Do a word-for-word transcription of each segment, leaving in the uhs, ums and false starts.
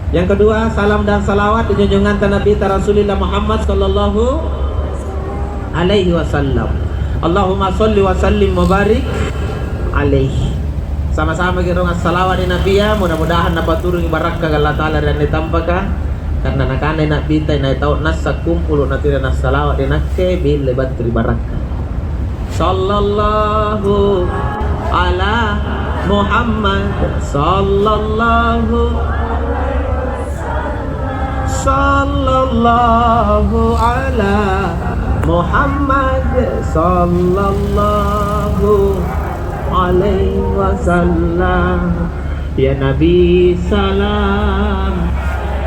Yang kedua, salam dan salawat di junjunganta Nabita Rasulillah Muhammad sallallahu alaihi wasallam. Allahumma sholli wa sallim wa barik alaihi. Sama-sama ki rong assalawat di Nabia, mudah-mudahan napaturungi barakka Allah Ta'ala ri anne tampaka. Karena nakanai Nabita, inai tau nassa kumpulu natira nassalawat di nakke, bille battu ri barakka. Sallallahu ala Muhammad, sallallahu, sallallahu ala Muhammad, sallallahu alaihi wasallam. Ya Nabi, salam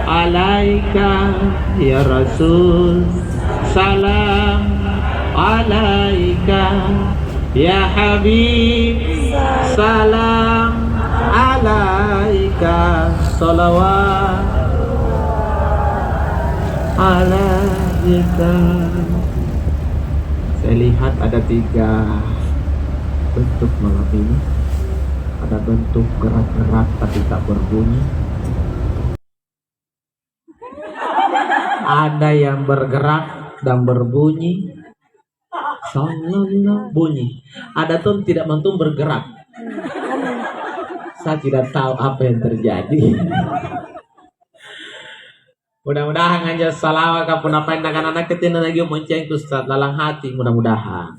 alaika, ya Rasul, salam alaika, ya Habib, salam alaika, salawat alaika. Saya lihat ada tiga bentuk malam ini. Ada bentuk gerak-gerak tapi tak berbunyi. Ada yang bergerak dan berbunyi. Sallallahu bunyi. Ada tuh tidak mantung bergerak. Saya tidak tahu apa yang terjadi. Mudah-mudahan anjo salawaka punna paenna kana nakke tena nagio moncengku Ustaz, lalang hati, mudah-mudahan.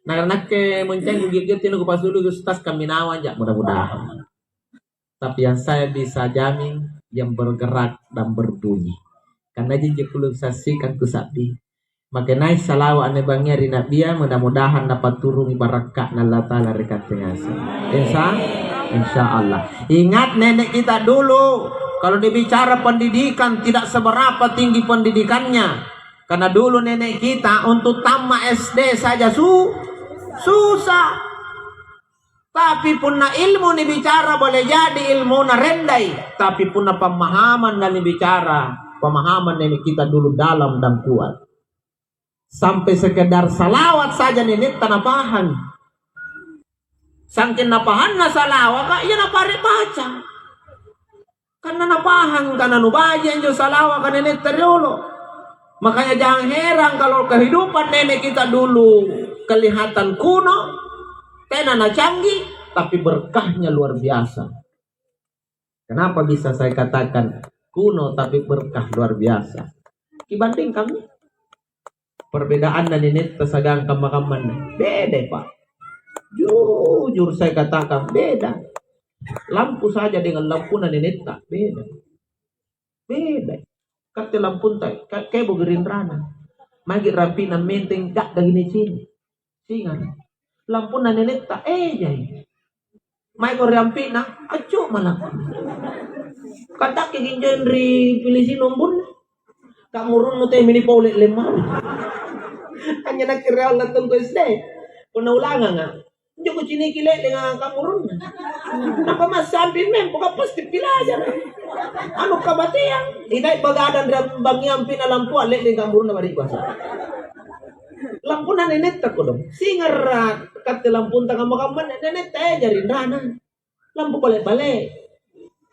Na nakke moncengku gio-gio tena kupasulu Ustaz kaminawang ja, mudah-mudahan. Tapi yang saya bisa jamin, yang bergerak dan berbunyi. Karena jinji kulo saksikan kusabbi. Makenai salawa anne bangngia ri Nabia, mudah-mudahan napaturungi barakka'na Allah Ta'ala ri katte ngaseng. Insya, insya Allah. Ingat nenek kita dulu, kalau dibicara pendidikan tidak seberapa tinggi pendidikannya. Karena dulu nenek kita untuk tamat S D saja su, susah. Tapi punna ilmu nibicara boleh jadi ilmuna rendai, tapi punna pemahaman na nibicara, pemahaman nenek kita dulu dalam dan kuat. Sampai sekedar salawat saja nenetta napahang. Sangking napahanna salawaka, iya napare baca. Karena napahang kana nubaji anjo salawaka nenetta riolo. Makanya jangan heran kalau kehidupan nenek kita dulu kelihatan kuno, tena nacanggih, tapi berkahnya luar biasa. Kenapa bisa saya katakan kuno tapi berkah luar biasa? Kibandingkan perbedaanna nenetta siagang kamma-kammanna. Beda, Pak. Jujur saya katakan beda. Lampu saja dengan lampuna nenetta, beda. Beda. Katte lampunta, ka-, kebo gerinrana. Magi rampi'na menteng, ga'ga gini cini. Singara. Lampunna nenetta, ejai. Maeko ri ampi'na, accu malako. Kadakke ginjoeng ri pilisi nombunna. Kamurunnu temi ni pole lemma. Hanya nakke ri Allah tunggu S D. Punna ulanganga. Injo kuciniki le'lenga kamurunna. Nampa massampi mempo ka pasti pilajara. Anu kamateang, inai bagadang ri bangngi ampi'na lampua le'leng kamurunna bari'basa. Lampuna nenetta kodong. Singara katte lampunta kamma-kamma nenetta eja rinrana. Lampu bale-bale.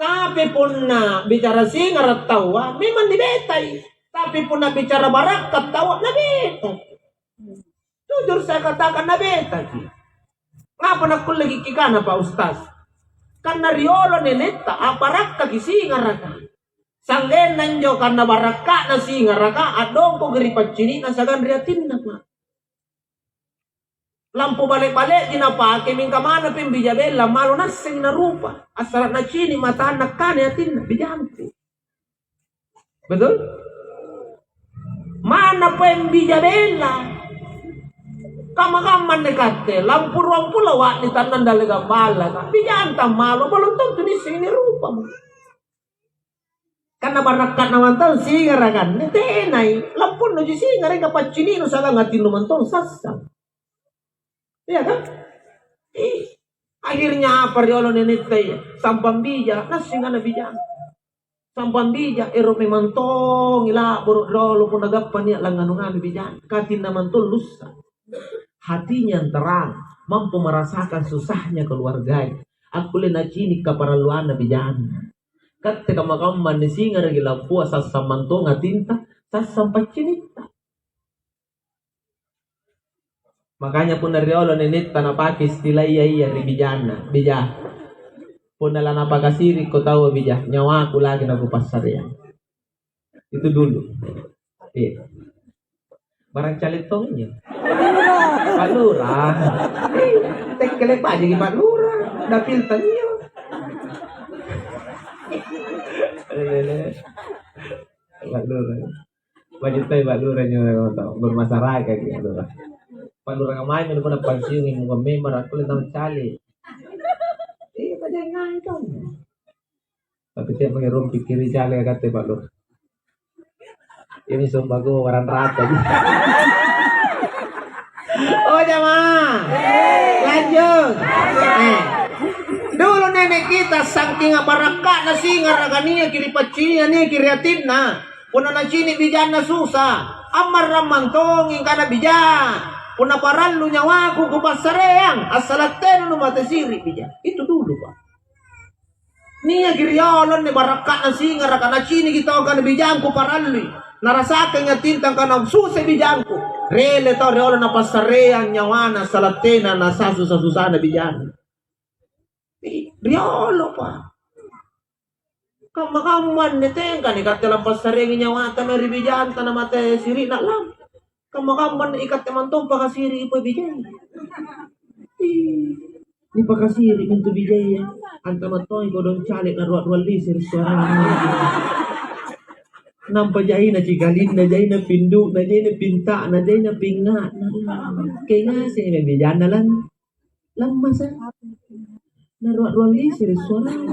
Tapi punna bicara singara taua, memang nibetai. Tapi punna bicara barakka taua, nabetai. Jujur saya katakan, nabetaki. Ngapa nakkulleki kikana, Pak Ustaz? Karena riolo nenetta, apparakkaki singaraka. Sanggenna injo karena barakka'na singaraka, a'dongkoki ri paccini'na siagang ri atinna, Pak. Lampu bale-baleji napake, mingka manna pembija bella, malo nasseng narupa. Assala nacini' matanna, kane atinna, bijangku. Betul? Manna pembija bella. Kamma-kamma anne katte, lampu ruang pulo wa'di tannang dallegang ballaka. Bijanta malo, belum tentu nisseng nirupa. Karena barakka'na mantong singara kanne, tenai. Lampunnuji singara, ka paccini'nu siagang atinnu mantong sassang. Iya kan? Ih, akhirnya apa riolo nenetta iya? Sampang bija, nassing ana bijang. Sampang bija, ero memang tongi laboro riolo punna gappa nia langnganungami bijang. Katinna mantong lussa. Hatinya yang terang, mampu merasakan susahnya keluarganya. Akkulle nacini' kaparalluanna bijanna. Katte kamma-kamma nisingaraki lampua, sassang mantonga tinta, sassang paccinitta. Makanya punna riolo nenetta napake istilah iya, iya ri bijanna, "Bija, punna lanapakasirikko taua bija, nyawaku lagi nakupassareang." Itu dulu. Iya. Barang caleg tongi. Pak Lurah. Tekkele pajiki Pak Lurah. Dapil tania. Pak Lurah. Baju tai Pak Lurah nyo bermasyarakat gitu. Pak Lurah kemarin udah pada pensiun yang bukan member, aku udah tahu caleg. Iya, pada ngai tong. Tapi tiap magi rung pikkiri jale katte Pak Lur. Ini sombago warang rata. Oh jamaah. Lanjut. Eh. Dulu nenek kita saking barakka'na singara' kania kiri paccingia nia kiri atinna. Punna nacini' bijanna susa, ammarrang mantongi kana bija. Punna parallu nyawaku kupassareang, assalattena numate siri' bija. Itu dulu, Pak. Niaki riolo anne barakka'na singara' ka naciniki tau kana bijangku parallui. Narasakangi atinta kana susai bijangku. Rele tau riolo napassareang nyawana salattena nasa susa-susana bijang. Ih, riolo pa. Kamma-kamma anne tengkani katte lampassareangi nyawata mae ri bijanta namate siri'na lam. Kamma-kamma anne ikatte mantompa kasiri' pole bijai. Ih, nipakasiri' mintu bijaia. Antama' tongi kodong cale' na rua-rua lisi ri suarana. Nampa jaina cikalinna, jaina pindu'na, jaina pinta'na, jaina pingnga'na. Kengaseng mae bijanna lan. Lammasa. Na rua-rua lisi ri suarana.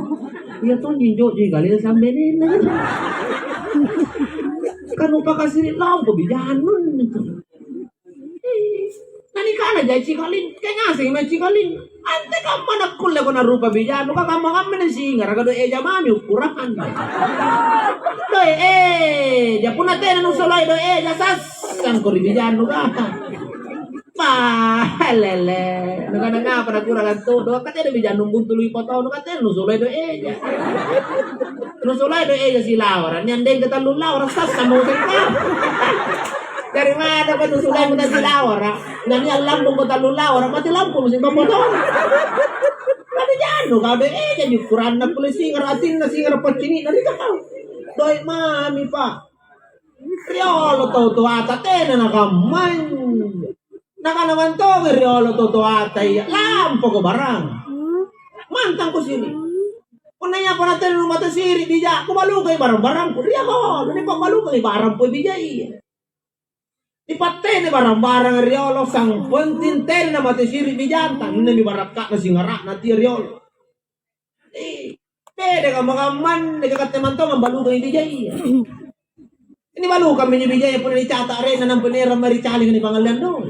Iya tonji jo'ji kalena sambenenna. Kan upakasiri' lompo bijannu. Nanikana jai cikalin, kengaseng mae cikalin. Ante kamma nakkulleko narupa bijannu, ka kamma-kamma nisingara' ka doe' eja mami ukkurang. Doe' eja, punna tena nusoloi doe' eja, sassangko ri bijannu ka. Bah, lele. Nukana ngapa nakurang antu? Doa katena bijannu buntului potonu katena nusoloi doe' eja. Nusoloi doe' eja silawara, niandengka tallu lawara, sassa mau tengka. Dari mana pa nusoloi mata silawara? Nani allambung ko tallu lawara, mati lampu mesti potong. Tapi jannu kau doe' eja ukuranna kulle singara' atinna singara' paccini'na ri kau. Doe' mami, Pak. Riolo tau toata tena nakammai. Nakana mantongi riolo tau toata iya, "Lampako barang. Mantangko siri'. Punna iapa natena numate siri' bija, kubalukai barang-barangku." Riolo, nipabbalukai barang pole bija iya. Nipattene barang-barang riolo, sang penting tena namate siri' bijanta. Innemi barakka'na singara'na tia riolo. Eh, beda kamma-kammanne, ka katte mantong ambalukangi bijaya. Ini balukammi anjo bijaya punna nicata arenna nampa nierang mae ri calinga nipangalleang doe'.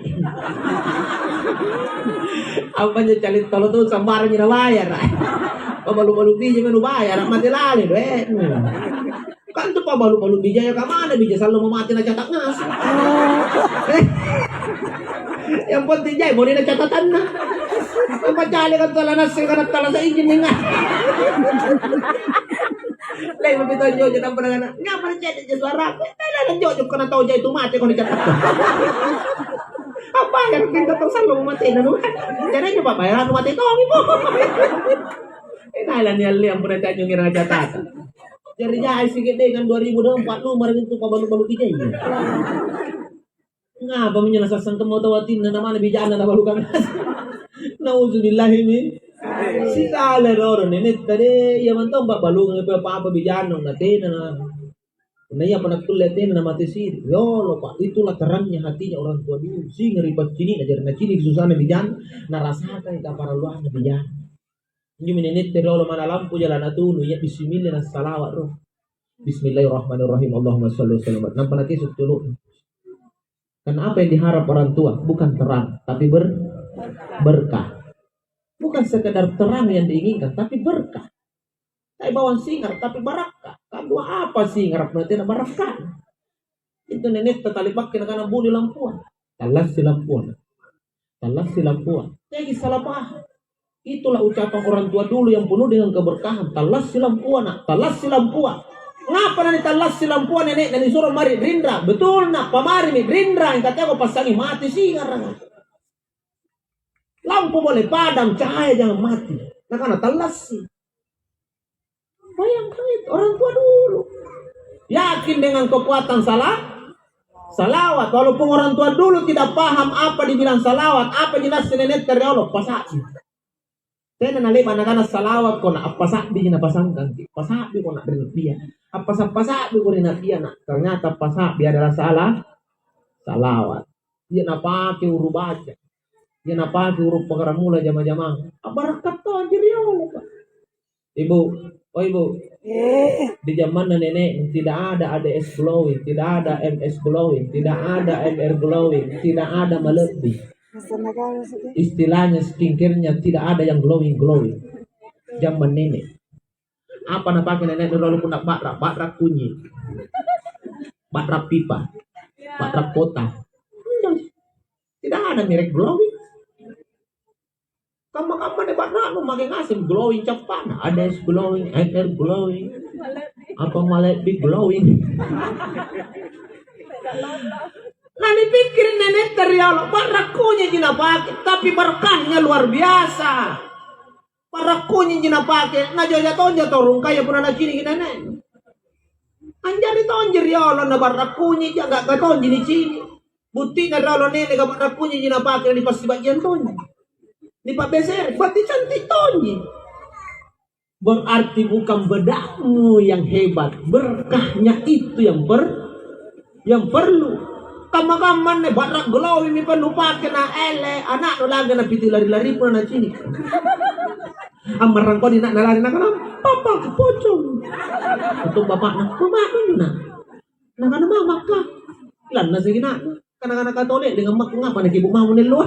Apa anjo caling tolo taung sambarang anjo nabayara. Pabalu-balu bija mae nubayara, mate lale doe'nu. Kan tu pabalu-balu bijaya kamana bija sallo mamate nacata ngaseng. Eh, yang penting jai bonena catatanna. Nampa cale kan tala nasseng kana tala saijinninga. Lai mapitau jojo nampa nakana, "Ngapa nacete je suaraku?" Tala jojo kana tau jai tu mate ko nicatata. Apa yang pinta tau sallo matena nu? Jari nyo pabayarang mate tongi po. Eh, tala nialleang punna canjungi raja tata. Jari jai sike'dekang dua ribu dua puluh empat lumara mintu pabalu-balu bijaya. Ngapa minjo nasassang kemmo tau atinna namana bijana nabalukang ngaseng? Nauzubillahi min. Sikali roro nenetta de, iya mantong pabbalukangi apa-apa bijana natena na. Punna iya apa nakkulle tena namate siri. Yolo, Pak, itulah terangnya hatinya orang tua dulu. Singa ri paccini'na jari nacini' susana bijana, narasakangi kaparalluanna bijana. Injomi nenette riolo manna lampu jala natunu, iya bismillah nassalawa' ro. Bismillahirrahmanirrahim. Allahumma shalli wa sallim. Nampa nakesu' tulu. Karena apa yang diharap orang tua? Bukan terang, tapi ber-, berkah. Bukan sekedar terang yang diinginkan, tapi berkah. Tapi bawang singar, tapi barakka. Kan dua apa singar, berarti ada barakka. Itu nenetta talipakke nakana buni lampua. Tallassi lampua. Tallassi lampua. Teaki salah paham. Itulah ucapan orang tua dulu yang penuh dengan keberkahan. Tallassi lampua, nak, tallassi lampua. Ngapa nanitallassi lampua nene'na nisuro mari rinra? Betulna, pamarimi rinra, engka teako passangi mati singaranga. Lampu boleh padam, cahaya jangan mati. Nakana tallassi. Bayangkan itu, orang tua dulu. Yakin dengan kekuatan salah, salawat. Walaupun orang tua dulu tidak paham apa dibilang salawat, apa jelas nenetta riolo, pasa'bi. Tena nale'ba nakana salawat ko na appasa'bi napasangkangki. Pasa'bi ko na ri Nabbia. Appasa-pasa'bi ko ri Nabbia na. Ternyata pasa'bi adalah salah, salawat. Dia napake uru baca. Dia napake uru pakaramula jama-jamang. Abarakka tonji riolo, Pak. Ibu, oh Ibu, di zamanna nenek tidak ada A D S glowing, tidak ada M S glowing, tidak ada M R glowing, tidak ada malebbi. Istilahnya skincare-nya tidak ada yang glowing-glowing. Zaman nenek. Apa napake nenek dulu punna ba'ra, ba'ra kunyit. Ba'ra pipa. Ba'ra kota. Tidak ada merek glowing. Kamma-kamma nia' ba'ranu make ngaseng glowing cappa'na, ada es glowing, air glowing, apa malebbi glowing. Nanipikkiri nenetta riolo, ba'ra kunyiji napake, tapi berkahnya luar biasa. Ba'ra kunyiji napake, najoja tonja tau rungkaya punna naciniki nene. Anjari tonji riolo na ba'ra kunyiji, ga'ga tonji nicini. Butti'na riolo nene ka ba'ra kunyiji napake nipassiba'jiang tonji. Nipa'besere, berarti cantik tonji. Berarti bukan bedakmu yang hebat, berkahnya itu yang per-, yang perlu. Kamma-kamma anne ba'ra glowing mi pa nupake na ele, ana'nu lagi napiti lari-lari punna nacini. Ammarrang kodi na nalari nakana, "Papa, pocong." Untu' bapa'na, "Mama'nu na?" Nakana, "Mamaka." Lanna segi na. Kana-kana katole dengan makku ngapa nakibu mau nello.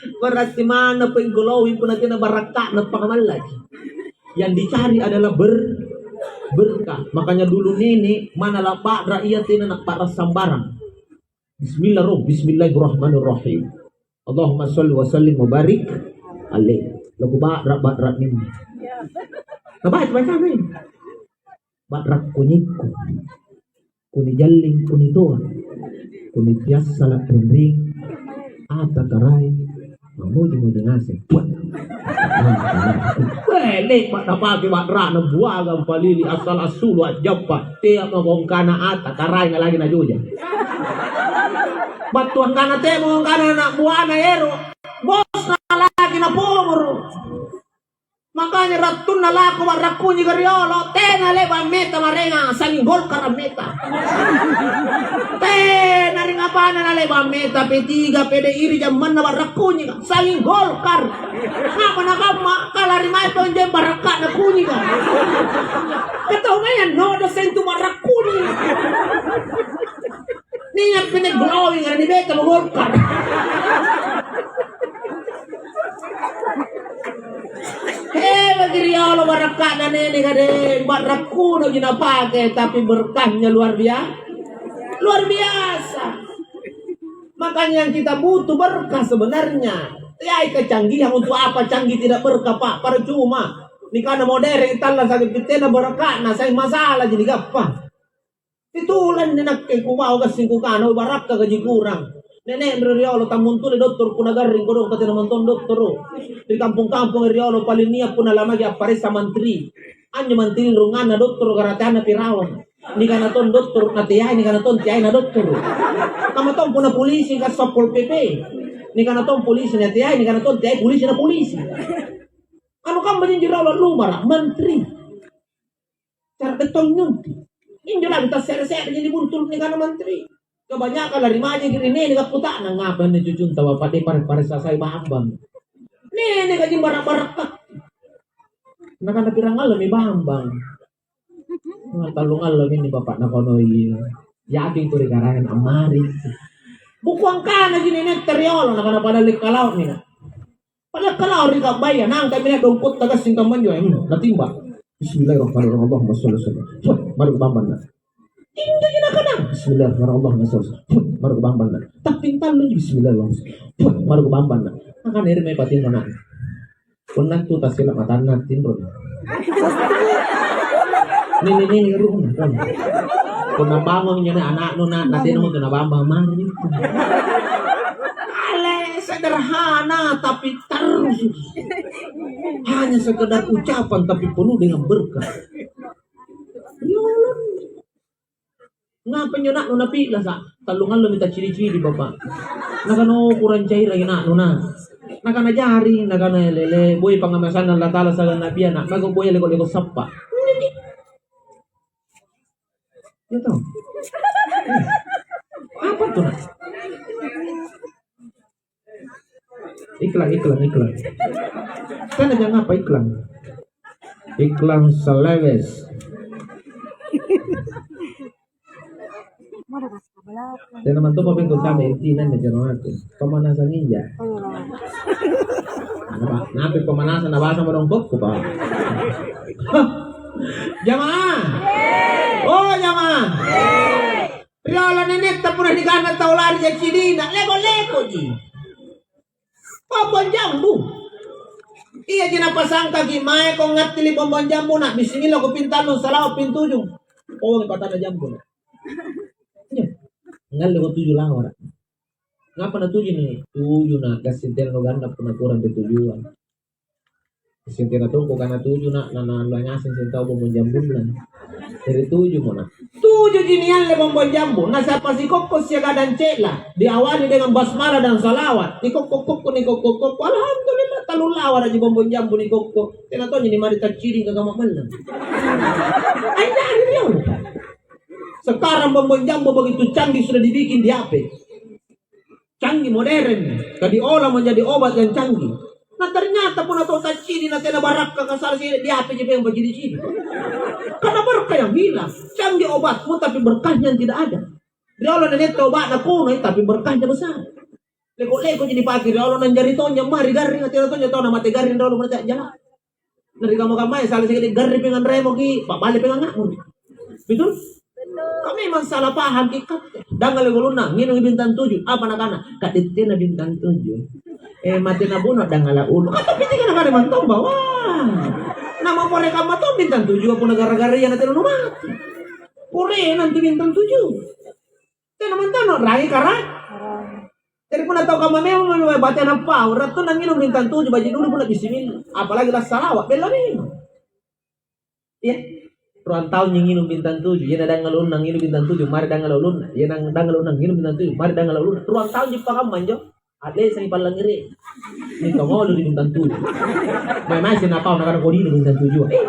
Berarti mana pengglowing punna tena barakka'na pakamallaki. Yang dicari adalah ber-, berkah. Makanya dulu nene mana la ba'ra ia tena na ba'ra sambarang. Bismillah roh, bismillahirrahmanirrahim. Allahumma sholli wa sallim wa barik alaih. Laku ba'ra, ba'ra nene. Nah, baik, baik, amin. Ba'ra kunyikku. Kunijalling kunitoa, kunipiassala' rinring, ata karaeng, mammuji-muji ngaseng. Puah. Weh, le'ba' napake ba'ra'na buagang palili, assala' assulu', a'jappa, tea' mako angkana ata karaeng lagi najoja. Battu angkana tea' mako angkana ana' buana ero', bosna lagi napomoro'. Makanya rattunna lako ba'ra kunyika riolo, tena le'ba' meta maraenga, sanging Golkar meta. Tena ring apana nale'ba' meta P tiga, P D I ri jammanna ba'ra kunyika, sanging Golkar. Ngapa nakamma? Kala ri mae tonjeng barakka'na kunyika. Katau mae annodo sentu ba'ra kunyika. Nia' pene glowing, ada nibeta mo Golkar. Hebat riolo barakka'na nene kade, ba'ra kunoji napake, tapi berkahnya luar biasa. Luar biasa. Makanya yang kita butuh berkah sebenarnya. Teai kecanggihan, untuk apa canggih tidak berkah, Pak? Percuma. Nikana modern, tallasaki tena barakka'na, sai masalaji nigappa. Itulanne nakke kupau gassing kukana, "Oh, barakkakaji kurang." Nene' ri riolo tammuntuli dottoro' punna garring kodong, katena montong dottoro'. Ri kampong-kamponga riolo paling nia' punna lamaki apparessa mantri. Anjo mantri runganna dottoro' garateanna Firaun. Nikana tong dottoro' nateai, nikana tong teai na dottoro'. Kamma tong punna polisi ka Satpol P P. Nikana tong polisi nateai, nikana tong teai polisi na polisi. Anu kamma jinji riolo lumara', mantri. Cara bettong nyuntu. Injo lagi tasse're-se'reji nibuntulu' nikana mantri. Kebanyakan lari majeki ri nene kapputa'nang, "Ngapa anne cucunta Bapa' de' pare-pare sasai Bambang?" Nene kaji bara-barakka. Nakana pirang allomi Bambang. "Nah, tallung allomi inni Bapa' nakonoi." Yakin tu ri Karaeng ammari. Buku angkanaji nenetta riolo, nakana pada lekka lao'mi na. Pada kalau ri kabbaya, nangkami na dongkotta gassing kammanjo, eh, natimba. Bismillahirrahmanirrahim. Allahumma sholli wa sallim. Puh, mari kubambang na. Injo ji nakana. Bismillahirrahmanirrahim. Allahumma sholli wa sallim. Puh, mari kubambang na. Tapping tallu ji, Bismillahirrahmanirrahim. Puh, mari kubambang na. Nakana ere mae patinro na. Punna tu tasila matanna tinro. Nini-nini ruhna. Punna bangung nyo anaknu na, na tena mo tu nabambang mari. Ale sederhana tapi terus. Hanya sekedar ucapan tapi penuh dengan berkah. Ya Allah. Ngapa injo ana'nu napi'lasa'? Tallung allomi taccidi-cidi, Bapa'. Nakana, "Oh, kurang cairangi ana'nu, na." Nakana, "Jari," nakana, "Lele, boi pangngamasanna Allata'ala siagang Nabia, na, maeko boi leko-leko sappa." Iya toh? Apa tuh, nak? Iklan, iklan, iklan. Tena jangan apa iklan? Iklan selewes. Tena mantopa pintu kami intinan di jero aku. Pemanasan inja. Apa? Napi pemanasan na bahasa modong kokko, Pak. Hah? Jamaah. Oh, jamaah. Riolo nenetta punna nikanre tau lari ja cidina, leko-lekoji. Bombong jambu. Iaji napasangkaki mae ko ngattili bombong jambu na, bismillah ko pintallu salawa pintujung. Oh, patana jambu na. Iya. Ngalle ko tuju lawara. Ngapa natuju ni? Tuju na, gassing tena nu ganna punna kurang ri tujuang. Sintena tongko kana tuju na, na, na, na ngaseng sintau bombong jambunna. Jari tuju mo na. Tuju ji nialle bombong jambu, na siapa sikokko siagadang ce'la, diawali dengan basmalah dan salawat. Nikokko-kokko, nikokko-kokko. Alhamdulillah, tallu lawara ji bombong jambu nikokko. Tena tonji ni mari tacciding ka gama mallang. Anjari riolo. Sekarang bombong jambu begitu canggih sudah dibikin di H P. Canggih modern, ka diolah menjadi obat yang canggih. Nah, ternyata punna tau taccini na tena barakka kasala sini di H P ji peng bajini-cini. Karena berkah yang hilang. Canggih obatmu tapi berkahnya yang tidak ada. Riolo nenetta obatna kuno, tapi berkahnya besar. Leko-leko ji dipake riolo nanjari tonja mari garring, tena tonja tau na mate garring riolo mate jala. Na ri kamma-kammaya sala sikali garring peng anremoki, pa'bali peng angnga'mu. Betul? Kau memang salah paham ki katte. Dangngala ulunna, nginungi bintang tujuh. Apa nakana? Kak, tena bintang tujuh. Eh, mate nabuno dangngala ulu. Kata pitika nakana mantong bawang. Nama pore kamma tong bintang tujuh, apa na gara-gara iya na tena nu mati. Pore nanti bintang tujuh. Tena mantano, rangi kara. Jadi punna tau kamma memang mae bate napau, rattunna nginung bintang tujuh, baji dulu punna bismillah. Apalagi lassalawa, bella memang. Iya. Ruang taunji nginung bintang tujuh, iya nadangngala ulunna nginung bintang tujuh, mari dangngala ulunna. Iya nadangngala ulunna nginung bintang tujuh, mari dangngala ulunna. Ruang taunji pakamma anjo. A'lesangi pallangngere. Mingka ngolo ri bintang tujuh. Mae-mae sinapau nakana kodina bintang tujuh. Eh,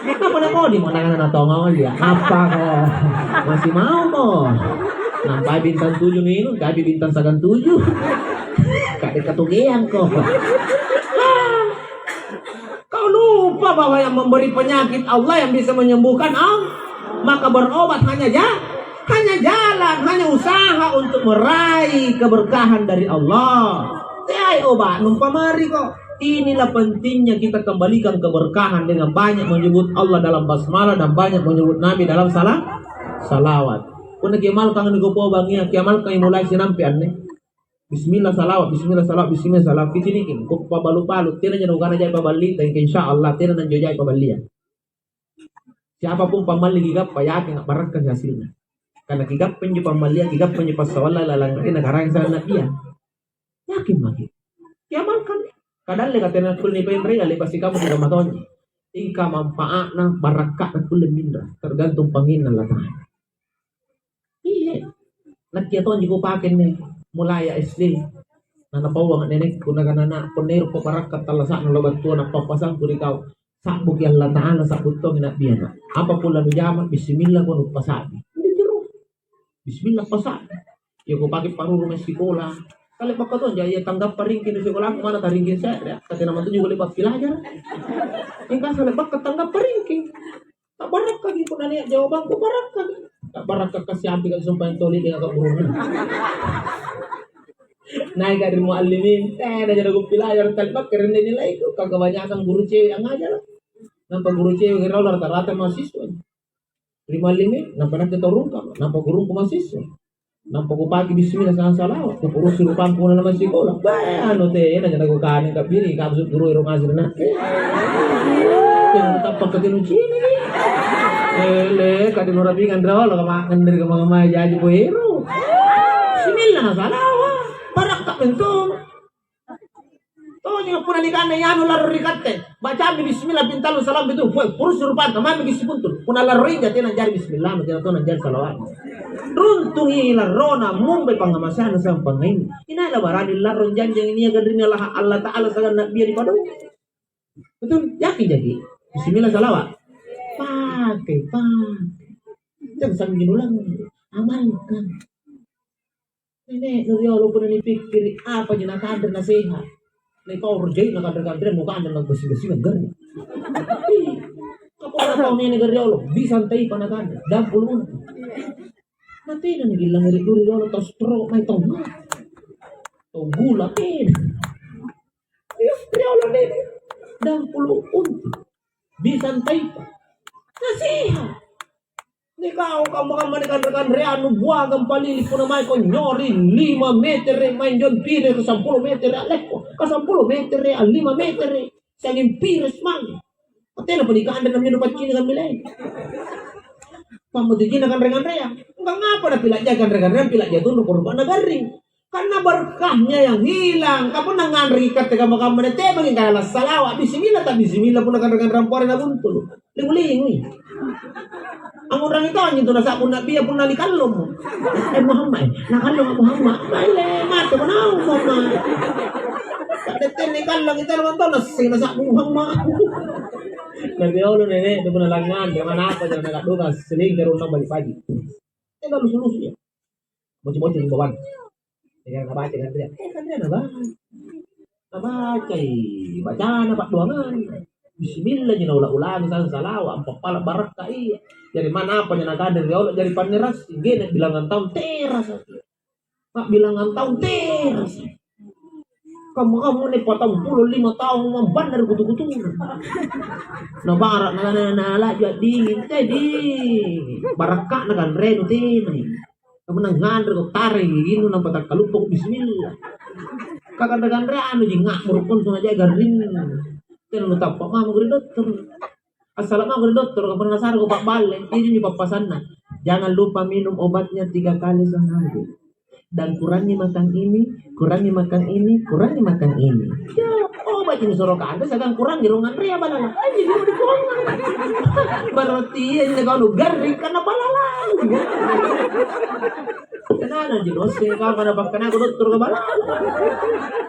apa nakodimo nakana natongol ya? Apa ko? Masih mau ko? Nampai bintang tujuh nginung, tapi bintang sagang tujuh. Kade katogeang ko. Kau lupa bahwa yang memberi penyakit Allah, yang bisa menyembuhkan Allah. Maka berobat hanya ja-, hanya jalan, hanya usaha untuk meraih keberkahan dari Allah. Teai obat, numpamariko. Inilah pentingnya kita kembalikan keberkahan dengan banyak menyebut Allah dalam basmalah dan banyak menyebut Nabi dalam salam, salawat. Punna kiamalkang nikopobangi, kiamalkang mulai sinampe anne. Bismillah salawat, bismillah salawat, bismillah salawat. Kicinikin, kupabalu-balu, tena jana ukana jai paballita, insya Allah tena nanjo jai paballia. Siapapun pammalli kigappa, yakin a'barakkaki hasilna. Karena kigappa injo pammallia, kigappa injo passawalla lalang ri Nakaraeng sana Nabbia. Yakin maki. Kiamalkan. Kadalle ka tena kulle nipenrei, ale pasti kamu sudah matonji. Ingka manfaatna, barakka'na kulle minra, tergantung panginna Allah Ta'ala. Iya. Nakke tonji kupake anne, mulai S D. Na napauanga nenekku, nakana, "Nak, punna ero' pabarakka tallasa'na lao battua, nappappasangku ri kau. Sa'buki Allata'ala, sa'bu tongi Na'bia, Nak. Apapun lanujama, bismillah ko nuppasa'bi." Bismillah pasa'bi. Iya kupake paruru mae sikola. Kale bakka tonja, iya tanggappa ringki ri sikolangku, mana taringki se're, ka tena matuju kulle pappilajara. Engka sale bakka tanggappa ringki. Ta'barakkaki punna nia' jawabangku, barakkaki. Ta'barakka kasiampi ka sumpaeng toli dengan ka gurunna. Naika ri muallimin, tena jana kupilajara, talbakka ri nilaiku, ka kebanyakan guru cewek angngajara. Nampa guru cewek rau rata-rata mahasiswa. Ri muallimin, nampa nakke tau rungka, nampa gurungku mahasiswa. Nampa kupake bismillah sala-salawa, kupurusi rupangku na masikola. Beh, anu tena jana kukane kabbiri, kamu guru ero ngasir nakke. Tena tappa katinu cini. Ele, kadi nurapingan rawala, kama ngenderi kama kama jaji boero. Bismillah na salawa. Barakka mentong. Tojeng punna nikanre anu larro ri katte, bacammi bismillah ping tallu salampi tu, pue, purusi rupanta, mammiki sipuntu. Punna larro inja tena jari bismillah, tena tona jari salawat. Runtungi larrona, mumbai pangngamaseanna siagang pangngainna. Inai nabarani larro janjang niaka ri Alla, Allata'ala siagang Nabbia ri padong. Betul? Yakin jaki? Bismillah salawat. Pake, pake. Jangan sambil ulang. Amalkan. Nene'nu riolo punna nipikkiri, apaji nakanre naseha. Nia' tau rojai nakanre-kanreang, nukanre nabersih-bersih garring. Ih, kapala tau nene' riolo, bisang taipa nakanre, dampulu untu. Natena nagillang ri riolo tau stroke mae tau. Tau gula tena. Ih, riolo nene', dampulu untu. Bisang taipa. Naseha. Nikau kamma-kamma nikanre-kanreang nubuagang palili punna maeko nyori lima metere, maeng jong pire ka sampulo metere alekko, ka sampulo metere, a lima metere, sanging pire mange. Tena pa nikanre namminro paccingi kammilai. Pammatijinna kanre-kanreang. Engka ngapa napila'jaki kanre-kanreang, pila'ja tunru, rupanna garring. Karena berkahnya yang hilang. Ka punna nganreki katte kamma-kamma, tebangi kana lassalawa, bismillah, ta bismillah, punna kanre-kanreang pore nabuntulu. Lingu-lingui. Angngurangi tonji tu nasa'bu Nabia punna nikallongmo. Eh, Muhammad, eh, nakallonga Muhammad. Baile, mate mo naung Muhammad. Kade tenne kallongi tena mantong nassing nasa'bu Muhammad. Nabi Allah nene', tu punna langngan, jangan apa, jangan nakaddoka, selingkuh, rundang balik pagi. Tena lusu-lusu ya. Boci-boci ri bawang. Tena nabaca kanrea. Eh, kanrea nabaca. Nabacai bacana paddoanganna. Bismillaji naula-ulangi sang salawa, ampappala' barakka iya. Jari manna apaja nakanre riolo jari pannerassi, gena bilangan taung terasa. Pa'bilangan taung terasa. Kamma-kamma anne patang pulo lima taung mambannari kutu-kutunna. Nabara' na, na, na, nala'bi a'dinging, tedi. Barakka'na kanrenu tenai. Kaminang nganreko, tareng giginnu nampa takkaluppako bismillah. Kakanre-kanreanuji nga'muru' kontu najaga rinnu. Tena nutappa' mamo ri dottoro'. Assala' mako ri dottoro', kapunna nasareko pa'balle, iyaji pappasanna. Jangan lupa minum obatnya tiga kali sehari. Dan kurangi makan ini, kurangi makan ini, kurangi makan ini. Ya, obatji nisuro kanre, siagang kurangi rung anrea balala. Anjing, guru di konganga. Berarti iya, ini kalau garring karena balala. Tenana ji dosse, kamma napakkanako dottoroka balala.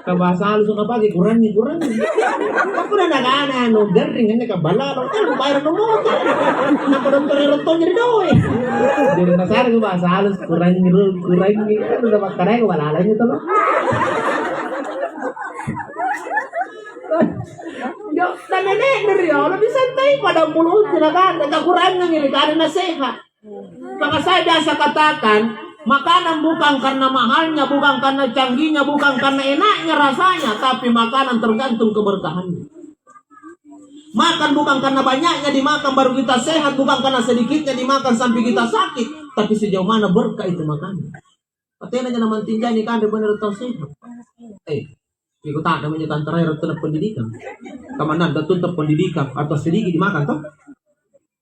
Ka bahasa halus napake, kurangi, kurangi. Punna nakana anu garring anne ka balala, anu bayar nomota. Nampa dottoro ero' tonji ri doe. Jadi nasareko bahasa halus, kurangi, ru-, kurangi. Anu napakkanako balala anjo tolo. Yo, dan nene'nu riolo disantai pada mulutnya nakana, kakurangangi ri kare naseha. Maka saya biasa katakan, makanan bukan karena mahalnya, bukan karena canggihnya, bukan karena enaknya rasanya, tapi makanan tergantung keberkahannya. Makan bukan karena banyaknya dimakan baru kita sehat, bukan karena sedikitnya dimakan sampai kita sakit, tapi sejauh mana berkah itu makanan. Tenanja namantinjai nikanre bener tau sehat. Eh, ikuta'nammi anjo tantara ero' tena pendidikan. Kamanna dattunta pendidikan atau sedikit dimakan toh?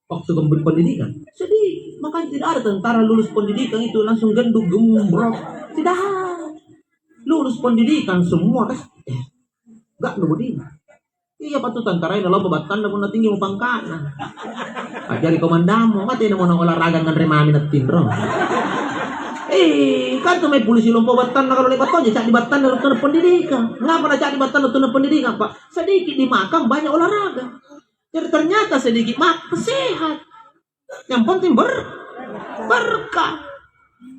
Waktu kamu berpendidikan, sedikit. Makanya tidak ada tentara lulus pendidikan itu langsung gendut gembrot. Tidak ada. Lulus pendidikan semua tes. Eh, gak lu budina. Iya, pattu tantarai nalompo battanna punna tinggimo pangka'na. A'jari komandammo, mate namo na olahraga nganre mami nattinro. Eh, kan tu mae pulisi lompo battanna kalau lebat tonja ca'di battanna rutuna pendidikan. Ngapa na ca'di battanna rutuna pendidikan, Pak? Sedikit dimakan, banyak olahraga. Jadi ternyata sedikit makan sehat. Yang penting ber-, berkah.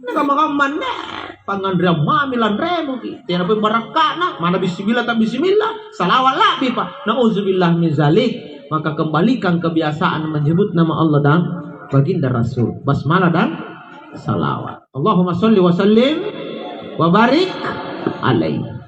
Nah, kamma-kamma anne, pangnganreang mami lanremu ki. Tena pole barakka'na, mana bismillah tak bismillah, salawat la'bi pa. Nauzubillah min zalik. Maka kembalikan kebiasaan menyebut nama Allah dan baginda Rasul. Basmalah dan salawat. Allahumma sholli wa sallim wa barik alaihi.